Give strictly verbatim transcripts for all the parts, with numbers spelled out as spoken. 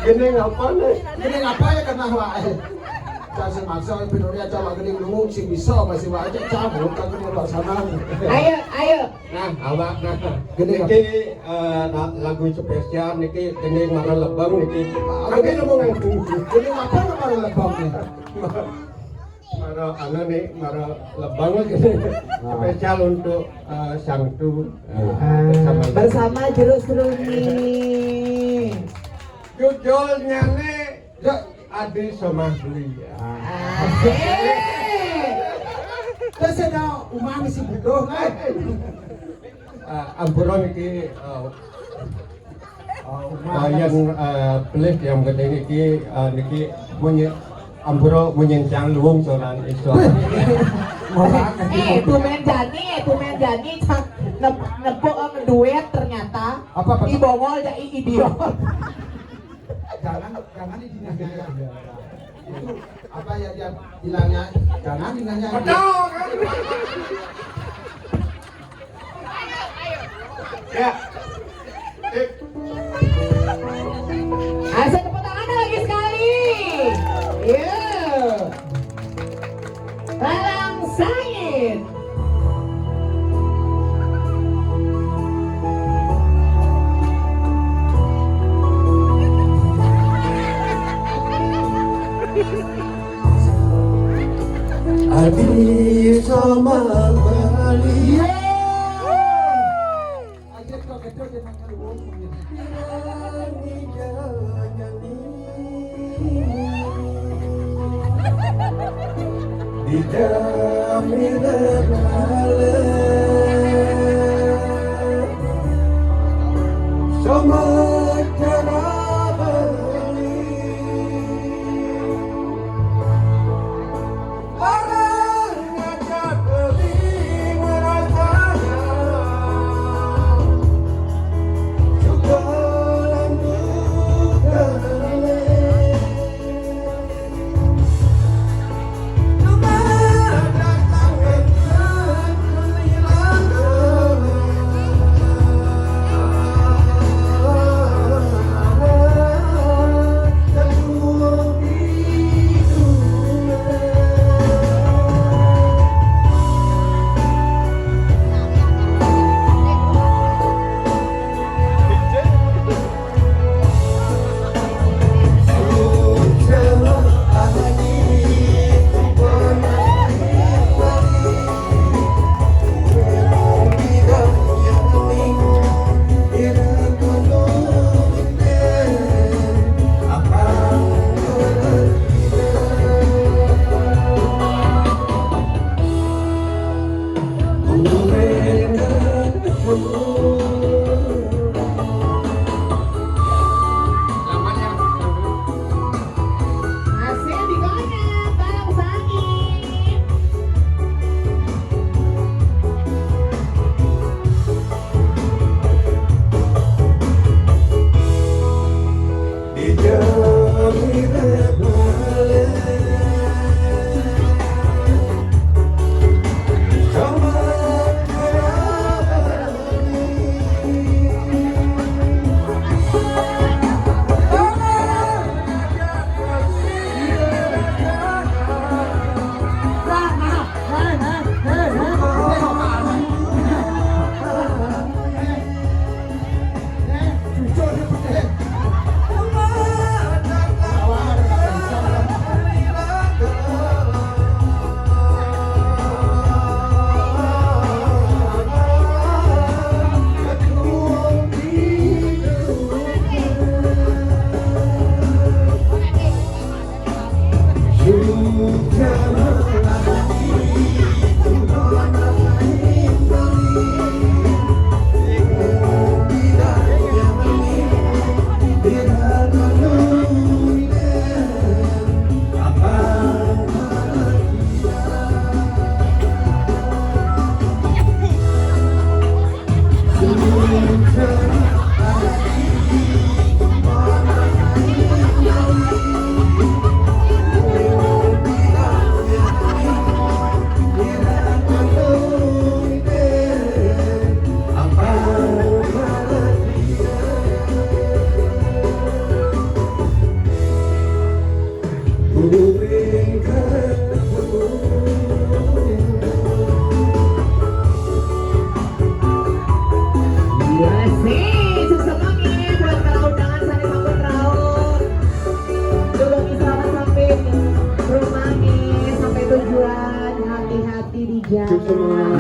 Gending apa nih? Gending apa ya kena wae? Saya maksa pinurnya coba gending dulu, si bisa masih wae, cabut kan kalau sana. Ayo, ayo. Nah, awak nah. Gending apa? Niki, eh, la-, lagu spesial niki gending marang Lebeng niki. Oke, Lebeng. Gending apa marang Lebeng nih? Marang anu nih, marang Lebeng lagi nih. Nah. Spesial untuk, eh, Sangtu. Eh, Ah, bersama. Bersama Jero Seruni. Judulnya nih, ya, Adi Somah Dwi. Ah. Asik. Terus ada Umang si Budo, kan? Eh, ampura niki, eh, Oh, Umang. Kalian, eh, pelih yang gede niki, eh, niki munyi ampura munyi tiang luwung solan iso. Eh, tumen jani, eh, tumen jani, cak nep-, nepuk, eh, duet ternyata. Apa, apa? I Bongol jadi idiot. Jangan, jangan dinyanyai. Itu apa ya dia bilangnya? Jangan dinyanyai. Betul, kan? Ya. Sip. Asik, tepuk tangan lagi sekali. Iya. Balang Sangit. Adi sama Bali. Di dalam hidup malam. Sama cara Bali.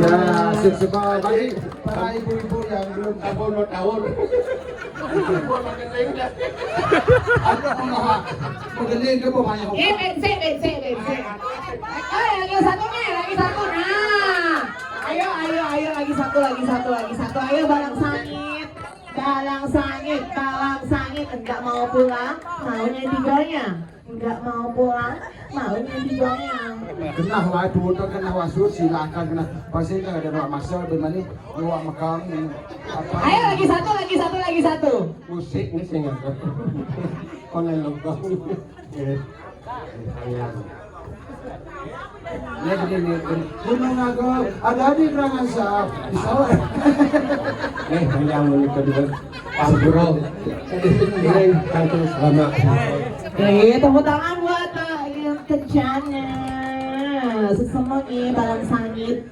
Ya, sukses, Pak. Bagi para ibu-ibu yang belum tahu, lo tahu. Aduh, mageling ke pemain. Eh, bense, bense, bense. Oh, lagi satunya, lagi satu. Nah, ayo, ayo, ayo, lagi satu, lagi satu, lagi satu. Ayo, balang sangit, balang sangit, balang sangit. Enggak mau pulang, maunya digonyang. Enggak mau pulang, maunya digonyang. Kena wae, duwur kena wasur, silakan kena. Pasti kan ada ruang masuk, bagaimana ruang megang. Apa? Ayo, lagi satu, lagi satu, lagi satu. Musik nih sing ngatur. Online lockdown. Ya. Ya begini, gunung aku ada di Karangasem, di Sawah. Eh, yang mau kedua, Pak Bro. Ini kan terus lama. Oke, tepuk tangan buat Pak Ian Kencana. Sukses semua nih, balang sangit.